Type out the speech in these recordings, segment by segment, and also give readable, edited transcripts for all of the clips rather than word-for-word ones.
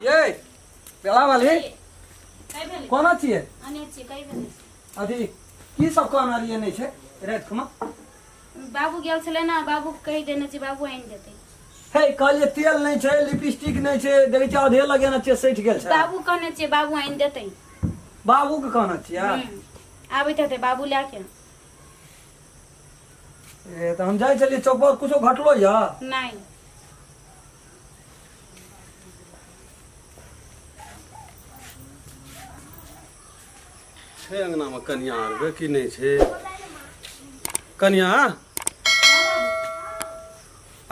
ये बेला वाली कहि भेलै कोना छियै अने छियै कहि भेलै अथी की सब कहना रहियै नहि छै राति मे बाबू गेल छलै ने बाबू के कहि देने छै बाबू आनि देतै हे कहलियै तेल नहि छै लिपस्टिक नहि छै देखै छियै आधे लगेने छियै सठि गेल छै बाबू कहने छियै बाबू आनि देतै बाबू के कहना छियै आबैत हेतै बाबू लए के ए तऽ हम जाइ छलियै चौक पर कुछो घटलो यऽ नहि छै अङ्गनामे कनिया आर गे कि नहि छै कनिया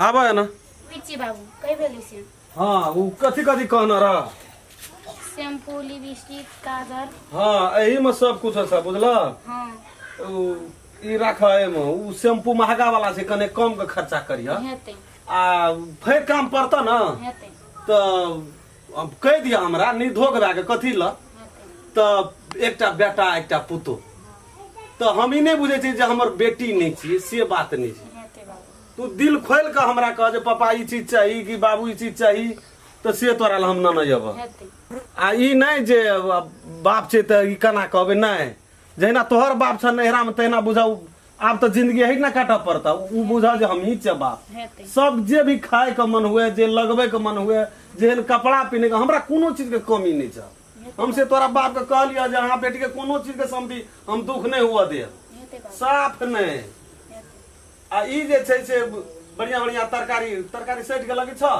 आबऽ ने बुझ छी बाबू कहि भेलै से हँ ओ कथी कथी कहने रह शैम्पू लिपस्टिक काजर हँ एहिमे सब कुछ छै बुझलह हँ ओ ई राख एहिमे ओ शैम्पू महगा वाला छै कने कम के खर्चा करिह हेतै आ फेर काम पड़तऽ ने हेतै तऽ अब कहि दिअ हमरा निधोक भए कऽ कथी लए हेतै तऽ एकटा बेटा एकटा पुतोह तऽ हम ई नहि बुझै छियै जे हमर बेटी नहि छियै से बात नहि छै हेतै बाबू तू दिल खोलि कऽ हमरा कह जे पापा ई चीज चाही कि बाबू ई चीज चाही तऽ से तोरा लए हम नेने अयबह हेतै आ ई नहि जे बाप छै तऽ ई केना कहबै नहि जहिना तोहर बाप छ नैहरामे तहिना बुझाउ आब तऽ जिंदगी एही ने काटऽ पड़तऽ ओ बुझऽ जे हमही छियै बाप हेतै सब जे भी खाय के मन हुए जे लगबै के मन हुए जेहन कपड़ा पहिने के हमरा कोनो चीज के कमी नहि छै हम से तोरा बाप के कहलियऽ जे अहाँ बेटी के कोनो चीज के समझी हम दुख नहि हुअ देब हेतै बाबू साफ नहि हेतै आ ई जे छै से बढ़िया बढ़िया तरकारी तरकारी सठि गेल कि छऽ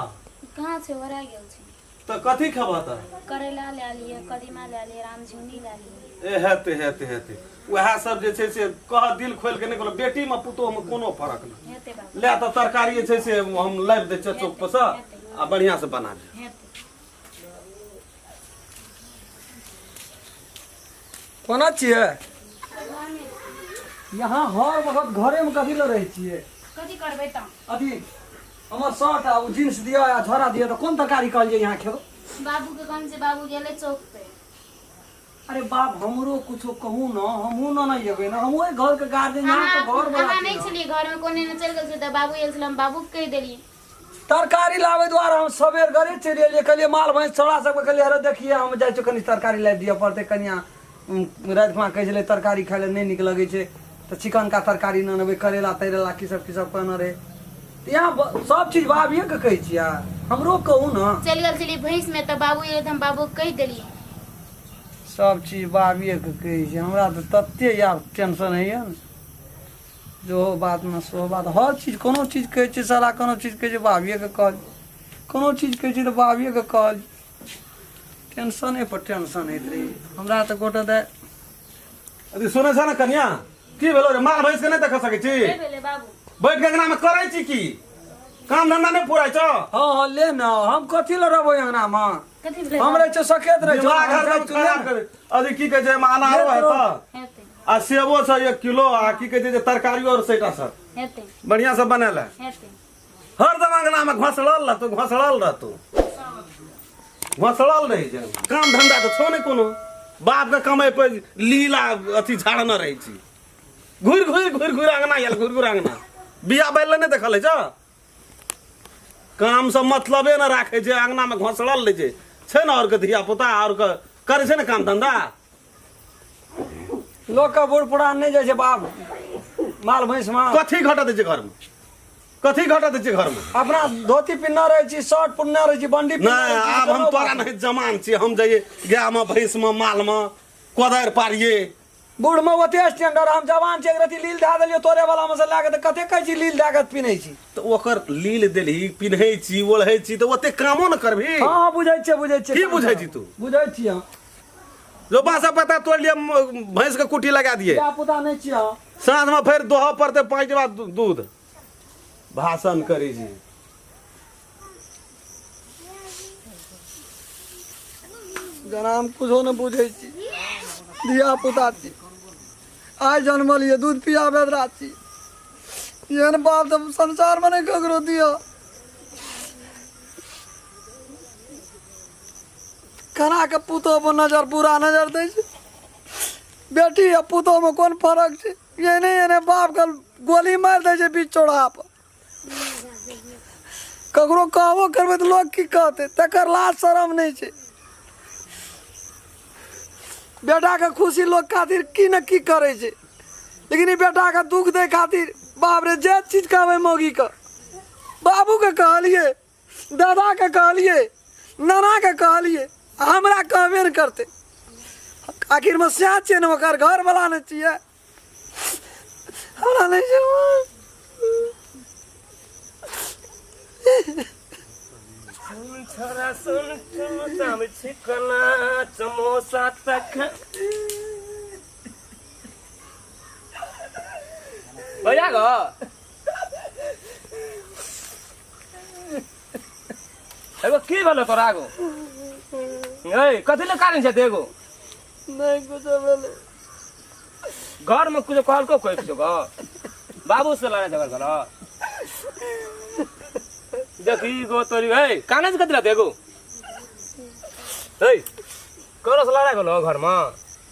कहाँ छै ओरा गेल छै तऽ कथी खेबह तऽ करैला लए लिअ कदीमा लए लिअ रामझुनी लए लिअ ए हेतै हेतै हेतै उएह सब जे छै से कह दिल खोलि के नहि कहलहुँ बेटीमे पुतोहमे कोनो फरक नहि हेतै बाबू ले तऽ तरकारी जे छै से हम लाबि दै छियै चौक पर सँ आ बढ़िआँ से बना दे हेतै कोना छियै यहाँ हर वक्त घरेमे कथी लए रहै छियै कथी करबै तऽ अथी हमर शर्ट आ ओ जींस दिअ आ झोरा दिअ तऽ कोन तरकारी कहलियै यहाँ खेबै बाबूके कहन छै बाबू गेलै चौक पे अरे बाप हमरो कुछो कहू न हमहूँ न नहि एबै ने हमहूँ घर के गार्जियन यहाँ के घर वाला अहाँ नहि छलियै घरमे कोने ने चलि गेल छलियै तऽ बाबू आयल छलै हम बाबूके कहि देलियै तरकारी लाबै दुआरे हम सबेर घरे चलि एलियै कहलियै माल भैंस छोड़ा सबके कहलियै अरे देखियै हम जाइ छियै कनि तरकारी लाबि दिअ पड़तै कनिया राति खुना कहै छलै तरकारी खाय लए नहि नीक लगै छै तऽ चिकनका तरकारी ने अनबै करेला तरेला की सब की सब कहने रहै तऽ यहाँ सब चीज भाभिएके कहै छियै हमरो कहू ने चलि गेल छलियै भैंसमे तऽ बाबू एलै तऽ हम बाबूके कहि देलियै सब चीज भाभिएके कहै छै हमरा तऽ तते आब टेंशन होइए ने जो बातमे सेहो बात हर चीज कोनो चीज कहै छै साला कोनो चीज कहै छै भाभिएके कहल कोनो चीज कहै छै तऽ भाभिएके कहल टेंशने पर टेंशन होइत रहै हमरा तऽ गोटे दए अरे सुनै छ ने कन्या की भेलो रे माल भैंस के नहि देख सकै छी के भेलै बाबू बैठ के अंगना में करै छी की काम धंधा नहि पुराइ छौ हँ हँ ले ने हम कथी लए रहबै अंगनामे कथी भेलै हम रहै छियै सकेत रहै छियै दिमाग हम हरदम जाइ छियै खराब ने। करे अरे की कहै छै एहिमे अनारो ले हेतऽ हेतै आ सेबो छै 1 किलो आ की कहै छै जे तरकारियो आर सेटा छै हेतै बढ़िया से बनेला हेतै हरदम अंगना में घसड़ल रहतो घसड़ल रहतो घसड़ल रहै छै काम धंधा तऽ छौ नहि कोनो बाप के कमाइ पर लीला अथी झाड़ने रहै छी घुरि घुरि घुरि घुरि अंगना आयल घुरि घुरि अंगना बिया बैल नहि देखल होइ छौ काम से मतलबे ने राखै छै अंगना में घसड़ल रहै छै छै ने आओर के धिया पुता आओर के करै छै ने काम धंधा लोकके बूढ़ पुरान नहि जाइ छै बाप माल भैंसमे कथी घटत दै छै घरमे कथी घटत दै छै घरमे अपना धोती पिन्हने रहै छी शर्ट पिन्हने रहै छी बंडी पिन्हने नहि रहै छी, आब हम कोनो तोरा बात नहि जमान छी हम जाइए गायमे भैंसमे मालमे कोदारि पारिए बूढ़ में ओते स्टैंडर्ड हम जवान छी एक रति लील धए देलियो तोरे वाला में से लए के तऽ कते कहै छी लील धए के पिन्है छी तऽ ओकर लील देलही पिन्है छी ओढ़ै छी तऽ ओते कामो ने करबही हँ हँ बुझै छियै बुझै छियै की बुझै छी तू? बुझै छियै हम जो बाँस पत्ता तोड़ि लिअ भैंस के कुट्टी लगा दिए धिया पुता नहि छियै हम साँझमे फेर दोहऽ पड़तै 5 डिब्बा दूध भाषण करै छी जेना हम कुछो नहि बुझै छी धिया पुता छी आइ जनमल ये दूध पियाबै छी एहन बाप तऽ संसारमे नहि ककरो दिअ केना के पुतोह पर नजर बुरा नजर दै छै बेटी आ पुतोहमे कोन फरक छै एहने एहने बापके गोली मारि दै छै बीच चौराहा पर ककरो कहबो करबै तऽ लोक की कहतै तकर लाज शरम नहि छै बेटाके खुशी लोक खातिर की ने की करै छै लेकिन ई बेटाके दुख दै खातिर बाप रे जे चीज कहबै मौगीके बाबूके कहलियै दादाके कहलियै नानाके कहलियै हमरा कहबे ने करतै आखिरमे सएह छियै ने ओकर घरवला ने छियै हमरा नहि छै सुन छोरा सुन समोसा में छिकना समोसा तक भैया गो एगो की भेलो तोरा आगो ए कथी ले कारण छै एगो नहि कुछो भेलै घर में कुछो कहलको कोई कुछो गो बाबू से लड़ाई झगड़ करो देखी गो तोरी ए काने से कथी रहते एगो ए करो से लड़ाई भेलो घर में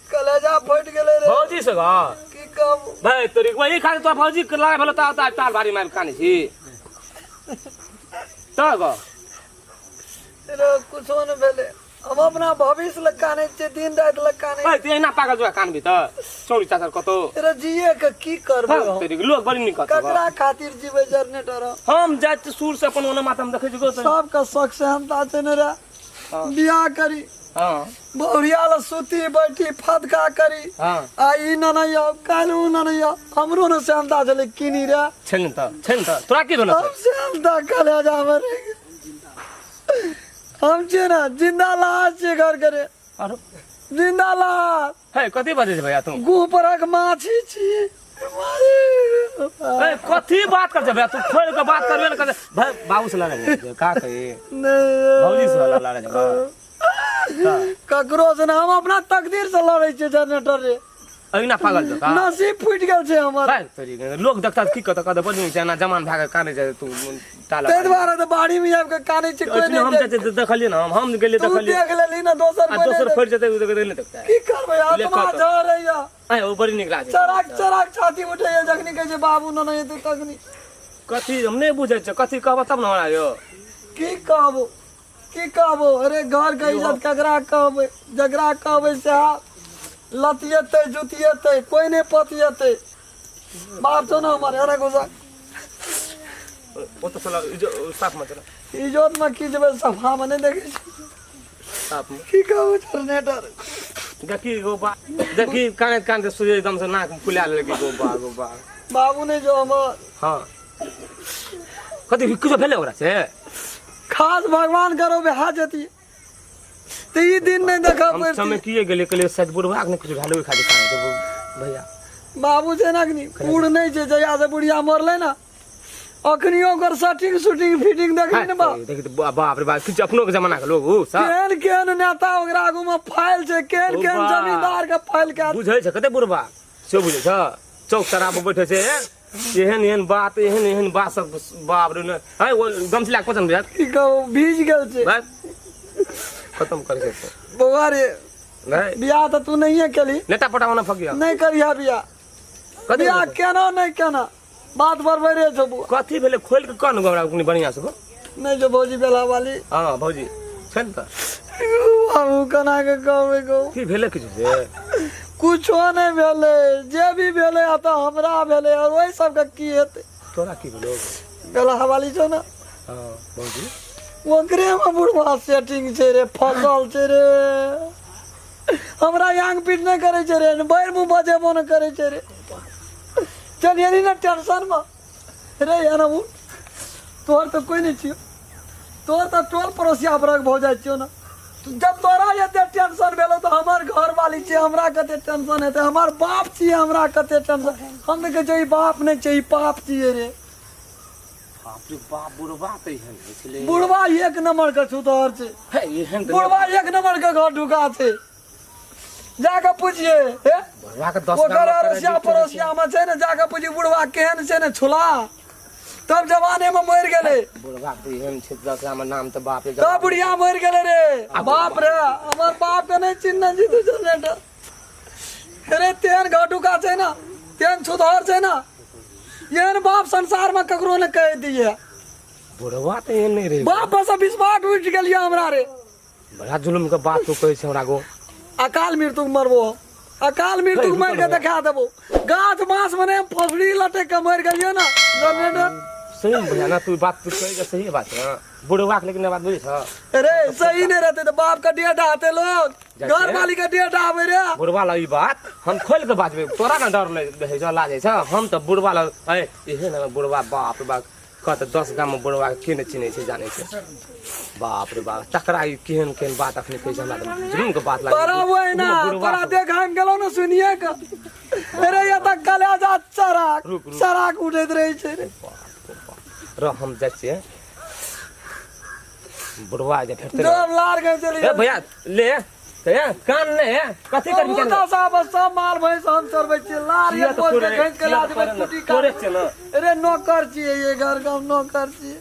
कलेजा फटि गेलै रे भौजी से गो की कहू भाई तोरी वही खाली तो भौजी के लड़ाई भेलो ता ता ताल भारी मार काने छी त गो रे कुछो नहि भेलै हम अपना भविष्य लग कानै छियै दिन राति लग कानै भाई तू एना पागल जो कानबी त चौरी चाचर कतो रे जिए के की करबै हम? तोरी लोग बड़ी निकत ककरा खातिर जीबै जनरेटर हम? हम जाइत छी सुर से अपन ओना माथा में देखै छी गो सबके शौक सेहनता छै ने रे बियाह करी हां बहुरिया ल सूती बैठी फदका करी हां आ ई ननैया काल्हि उ ननैया हमरो ने सेहनता छलै किनी रे छै ने त छै ने त तोरा की भेलो हम सेहनता कलेजा मे रहि गेल। हम छियै ने जिंदा लाश छियै घर करे अरे जिंदा लाश हे कथी बजै छै भैया तू गुह परक माछी छियै ए कथी बात कर छै भैया तू खोल के बात करबे ने कर भाई बाबू से लड़े छै का कही नहि भौजी से लड़े छै ककरो से ना हम अपना तकदीर से लड़ै छियै जनरेटर रे अहिना पागल छौ का नसीब फूटि गेल छै हमर भाई तोरी लोग देखता की कहता कहता बड़ी छै एना जमान भए के काने छै तू टाला ताहि दुआरे तऽ बाड़ी मे आबि कऽ कानै छै कोइ ओहिठिना हम नहि चाचे देखलियै ने हम गेलियै तू देखलियै देख लेली ना दोसर आ कोइ दोसर नहि फटि जेतै ओ नहि देखतै की करबै आत्मा लेखा तऽ। झरैया आय ओ बड़ी नीक लागै छै चराक चराक छाती उठैया जखनी कहै छै बाबू न नहि एतै तखनी कथी हम नहि बुझै छियै कथी कहबह तब ने हमरा यौ की कहबो की कहबो अरे घर के इज्जत ककरा कहबै जकरा कहबै सएह लतियेतै जुतियेतै कोइ नहि पतियेतै बाप छौ ने हमर एना गुस्सा ओ तऽ साला साफ मे चला इजोत मे की जेबै सफा मे नहि देखै छी साफ मे की कहू जनरेटर देखी गो बा देखी काने कान सूर्य एकदम से नाक फुला लेलकै गो बा गो बा बाबू नहि जो हमर हाँ कथी किछो भेलै ओकरा से खास भगवान करो भए जतियै तऽ ई दिन नहि देखऽ हम पड़तै चमकिए गेलियै कहलियै शायद बुढ़वा के नहि किछु भेलै ओहि खातिर कानै छै भैया बाबू छै ने अखनी बूढ़ नहि छै जहिया से बुढ़िया मरलै ने अखनियो ओकर शर्टिंग शूटिंग फिटिंग देखली ने बा देखी तऽ बाप रे बाप किछु अपनो के जमाना के लोग उ सब केहन केहन नेता ओकरा आगू में फाइल छै केहन ओ केहन बा। जमींदार के फाइल के बुझै छै कते बुढ़वा से बुझै छ चौक चौराहा पर बैठे छै एहन एहन बात एहन एहन बात सब बाप रे ने है ओ गमछा कोचन बुझात की कहू भीज गेल छै भाई खत्म कर छै बौआ रे नहीं बियाह तऽ तू नहिए केली नेता पटावा ना फकिया नहि करिहा बियाह कथी बियाह केना नहि केना बात बरबरे छौ बौआ कथी भेलै खोल के कह ने हमरा कनी बढ़िया से नहि जो भौजी बेला वाली हां भौजी छै ने तऽ बाबू केना के कहबै गो की भेलै किछु से कुछो नहि भेलै जे भी भेलै आ तऽ हमरा भेलै और ओहि सबके की हेतै तोरा की भेलो बेला वाली छौ ने हां भौजी ओकरे मे बुढ़वा सेटिंग छै रे फसल छै रे हमरा यांग पीट नहि करै छै रे भरि मुँह बजेबो नहि करै छै रे चल एली ने टेंशन मे रे एना उठ तोहर तऽ कोइ नहि छियौ तोहर तऽ टोल पड़ोसिया पर भऽ जाइ छियौ ने जब तोरा एते टेंशन भेलौ तऽ हमर घरवाली छियै हमरा कते टेंशन हेतै हमर बाप छियै हमरा कते टेंशन हम तऽ कहै छियै ई बाप नहि छै ई पाप छियै रे बाप रे बाप बुढ़वा तऽ एहन होइ छलै बुढ़वा एक नंबर के छुतहर छै हे एहन तऽ बुढ़वा एक नंबर के घर ढुका छै जाके पूछिए हे बुढ़वा के दस ओकर गाम में अड़ोसिया पड़ोसिया में छै ने जाके पूछी बुढ़वा केहन छै ने छुला तब जवाने में मरि गेलै बुढ़वा के तऽ एहन छै दस गाम में नाम तऽ बाप रे तब बुढ़िया मरि गेलै रे बाप रे हमर बाप के नहि चिन्हने छी तू जनरेटर अरे तेहन घटुका छै ने तेहन छुतहर छै ने एहन बाप संसार में ककरो ने कहि दिए बुढ़वा तऽ एहन नहि रहै। बाप से विश्वास उठि गेलियै हमरा रे। बड़ा जुलुम के बात तू कहै छै हमरा गो। अकाल मृत्यु मरबो, अकाल मृत्यु मर के देखा देबो। गाछ बांस मने फसड़ी लटक के मर गेलियै ना जनरेटर। सही में भैया ना, तू बात तू कहै के सही बात है बुढ़वा के, लेकिन बात बुझै छ अरे सही नहीं रहते तो बाप का डेट आते लोग, जाइ घर छै। वाली का डेट आवे रे। बुढ़वा लग ई बात हम खोल के बाजबै, तोरा ने डर रहै छ, लाज होइ छ। हम तऽ बुढ़वा लग ऐ एहन ने बुढ़वा, बाप रे बाप, कहत 10 गाम में बुढ़वा के नहि चिन्है छै जानै छै। बाप रे बाप, तकरा ई केहन केहन बात अखनी कहै छै, हमरा तऽ जुलुम के बात लागै तोरा वही ना बुढ़वा तोरा देख हम गेलो ना सुनिए के अरे ये तक कलेजा चराक रुक, रुक। चराक उठैत रहै छै रे। रह, हम जाइ छियै बुढ़वा जे भेटतै जब लार गए चली ए भैया ले ते कान ने कथी करबी मुदा कान साहब सब माल भैंस हम चरबै छियै, लार किया ये तऽ बोझ के तोरे- घैंच के किया ला तऽ देबै तोरे न- कुटी तोरे काट छियै न। अरे नौकर छियै, ये घर के हम नौकर छियै,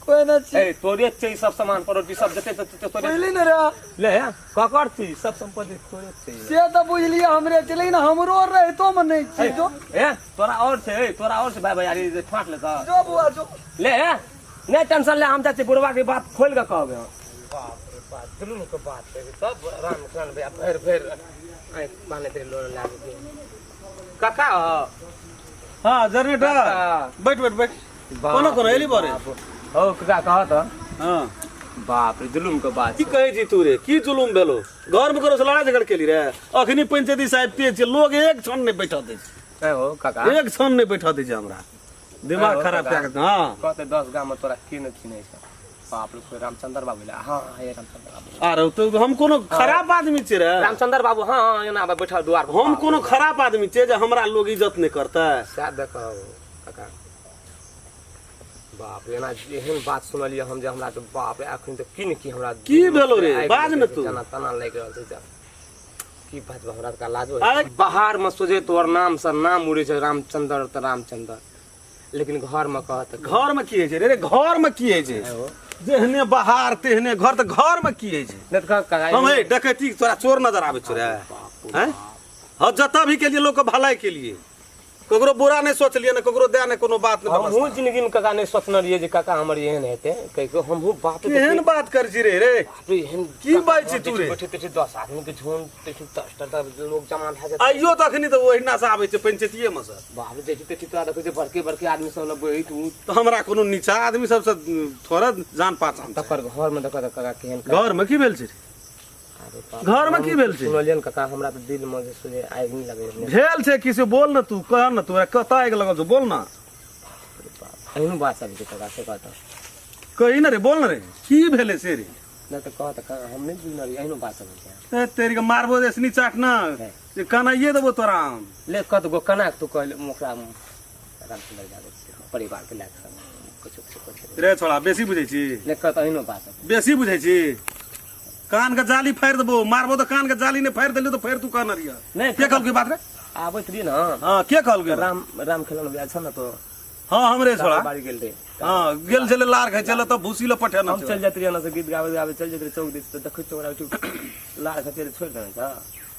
कोई न छियै। ए तोरे छै सब सामान परोटी सब जते तते तोरे। बुझली ने रे? ले ककर छी सब संपत्ति तोरे छै। से तऽ बुझलियै हमरे छै, लेकिन हमरो रहितो मे नहि छै। जो ए तोरा और छै, ए तोरा और छै भाई भैयारी जे फाट ले तऽ जो बुआ जो ले ए नहीं टेंशन ले, हम जाइ छियै बुढ़वा के बात खोल के कहबै हम। बाप रे बाप, जुलुम के बात है सब। राम कृष्ण भैया भरि भरि आँखि बान्हैत रहै, लोर लागै छै। काका हो। हाँ जनरेटर। काका। बैठ बैठ बैठ, कोनो कोनो एली बरे। हो काका कह तऽ। हाँ बाप रे, जुलुम के बात की कहै छी तू रे? की जुलुम भेलो? घर में ककरो से लड़ाई झगड़ केली रे? अखनी पंचायती साहब तेज छै, लोग एक क्षण नहि बैठऽ दै छै। ए हो काका, एक क्षण नहि बैठऽ दै छै, हमरा दिमाग हो खराब काका। कए के। हाँ कहते 10 गाम में तोरा के नहि चिन्है छै। बाप रे, कोई रामचंद्र बाबू ले। हाँ हे रामचंद्र बाबू। आरो तो हम कोनो खराब आदमी छियै रे? रामचंद्र बाबू हाँ हाँ, एना आबै बैठल दुआर पर। हम कोनो खराब आदमी छियै जे हमरा लोग इज्जत नहि करतै? सएह देखो काका, बाप रे, एना एहन बात सुनलियै हम जे हमरा तऽ बाप रे, एखन तऽ की ने की हमरा की भेलो रे? आगि बाज ने तू। तना तना लागि रहल छै। जा की बात बा, हमरा तऽ लाजो आइ- बाहर में सोझे तोहर नाम से नाम उड़े छै रामचंद्र तऽ रामचंद्र, लेकिन घर में कहत घर में की होइ छै रे? रे घर में की होइ छै? जेहने बाहर तेहने घर, तऽ घर में की होइ छै? नहि तऽ कह काका, हम हे डकैती तोरा चोर नजर आबै छौ रे? हैं हाँ, जतऽ भी के लिए लोग के भलाई के लिए, ककरो बुरा नहि सोचलियै ने, ककरो दया नहि, कोनो बात नहि। हमहूँ जिंदगी में काका नहि सोचने रहियै जे काका हमर एहन हेतै कहि कऽ हमहूँ बाप रे, केहन बात करै छी रे? रे बाप रे, एहन की बाजै छी तू रे? बैठे बैठे 10 आदमी के झुंड देखी, 10 टा लोग जमा भए जेतै। आइयो तऽ अखनी तऽ ओहिना से आबै छै पंचायतीये मे से। बाप रे, देखी देखी तोरा देखै छै बड़के बड़के आदमी सब लग बैठ ऊँच। तऽ हमरा कोनो नीचा आदमी सबसँ थोड़ा जान पहचान छै। तकर घर में देखऽ तऽ काका केहन घर में की भेल छै रे? अरे बाप, घर में की भेल छै? सुनलियन काका, हमरा तऽ दिल में जे सोझे आगि नहि लगै रहै। भेल छै कि से बोल ने तू, कह ने तू, कतऽ आगि लगल छौ, बोल ने। एहनो बात सब छै काका, से कहऽ तऽ। कही ने रे, बोल ने रे, की भेलै से रे? नहि तऽ कह तऽ काका, हम नहि बुझने रहियै एहनो बात सब होइ छै। ए तेरी के मारबो जे एसनी चाट ना जे कनाइए देबो तोरा हम। ले कत गो कना के तू कहले ओकरा रामचंद्र जाबै छै परिवार के लए कऽ किछु किछु किछु। रे छोड़ा, बेसी बुझै छी? ले कह तऽ एहनो बात सब। बेसी बुझै छी? कान के जाली फाड़ि देबो, मारबो तऽ कान के जाली नहि फाड़ि देलियो तऽ फेर तू कहने रहिय। नहि। के कहलकै बात रे? आबैत रहियै ने। हाँ, के कहलकै बात? राम राम खेलन बियाह छ ने तो। हाँ हमरे छोड़ा बाड़ी गेल रहे। हाँ गेल छलै लार खाइ छलै तऽ भूसी लऽ पठेने हम छलै। चलि जाइत रहियै एना से गीत गाबैत गाबैत चलि जाइत रहियै चौक दिस, तऽ देखैत ओकरा लार खचै छोड़ि देने छ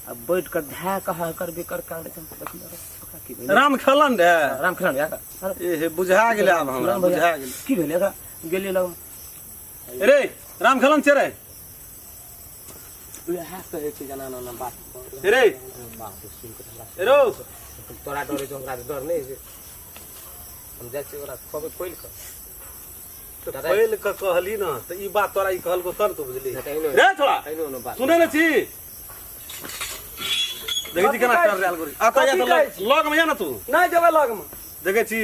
आ बैठ कऽ धए कऽ हकर बेकर कानै छै। देखलियै, अरे ओकरा की भेलै? राम खेलन रे। राम खेलन बियाह अरे ए हे बुझा गेलै आब हमरा। राम भैया, बुझा गेलै। की भेलै एकरा? गेलियै लग। रे राम खेलन छै रे? उएह कहै छै जेना एना एना बात। रे बाप रे, सुनि कऽ तऽ हमरा रो तोरा डर होइ छौ, हमरा तऽ डर नहि होइ छै। हम जाइ छियै ओकरा कहबै खोलि कऽ दादा। खोलि कऽ कहली ने तऽ ई बात तोरा ई कहलको तब तू बुझली। नहि तऽ एहनो रे छोड़ा, एहनो एहनो बात सुनै ने छी? देखै छी केना कर रहल गोरी आता या कथी तऽ कहै छी? लग में या ने तू। नहि जेबै लगमे। देखै छी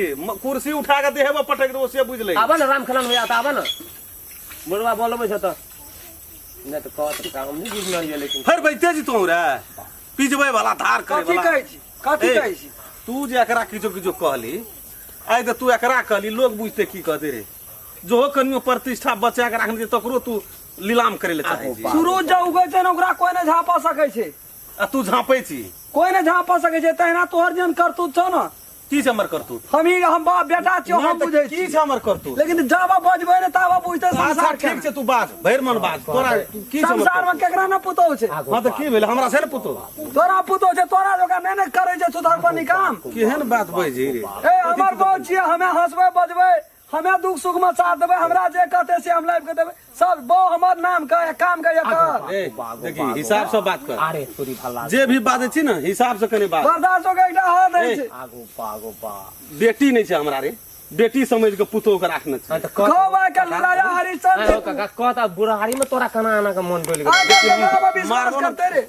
कुर्सी उठा के देहे पर पटक देबो से बुझ ले। आबऽ ने राम खेलन भैया, तऽ आबऽ ने, बुढ़वा बोलबै छ तऽ नहि तऽ कहत तऽ हम नहि बुझि रहलियै लेकिन फेर बैठते छी तू रे पिजबै वाला धार करे कथी वाला। कहै छी? कथी ए, कहै छी? तू जे एकरा किछो किछो कहली आइ तऽ तू एकरा कहली, लोग बुझते की कहते रे? जो कनियो प्रतिष्ठा बचा के राखने छै तकरो तू लीलाम करे ले चाहे छी। सूरज जब उगै छै ने ओकरा कोई नहि झाँपा सकै छै। आ तू झाँपै छी। कोई नहि झाँपा सकै छै। तहिना तोहर जेहन करतूत छौ ने। की छै हमर करतूत? हम ही हम बाप बेटा छियौ, हम नहि तऽ बुझै की छी छै हमर करतूत? लेकिन जब बजबै ने ताब बुझतै अच्छा संसार ठीक छै, तू बाज, भरि मन बाज, तोरा की छै हमर संसार में केकरा न पुतोह छै? करतूत? हाँ तऽ की भेलै, हमरा छै ने पुतोह। तोरा पुतोह छै, तोरा जोका नहि ने करै छै सुधर पर काम। केहन बात बजै रे? ए हमर बाप छियै, हमे हंसबै बजबै, हमे दुख सुख में साथ देबै हमरा जे कहते से हम लाबि के देबै सब बो हमर नाम के काम के कर ए देखी हिसाब से बात कर अरे तोरी भला जे भी बाजै छी ने हिसाब से कनि बात बर्दाश्त हो के एकटा हद होइ छै आगू बागो बा बेटी नहि छै हमरा रे बेटी समझ के पुतोह के राखने छै हाँ, तऽ कह खो भाई के राजा हरिश्चंद्र काका कह तऽ बुढ़ारी में तोरा केना आना के मन डोलि गेल आइ काल्हि के लोग विश्वास मारबो न। करते रे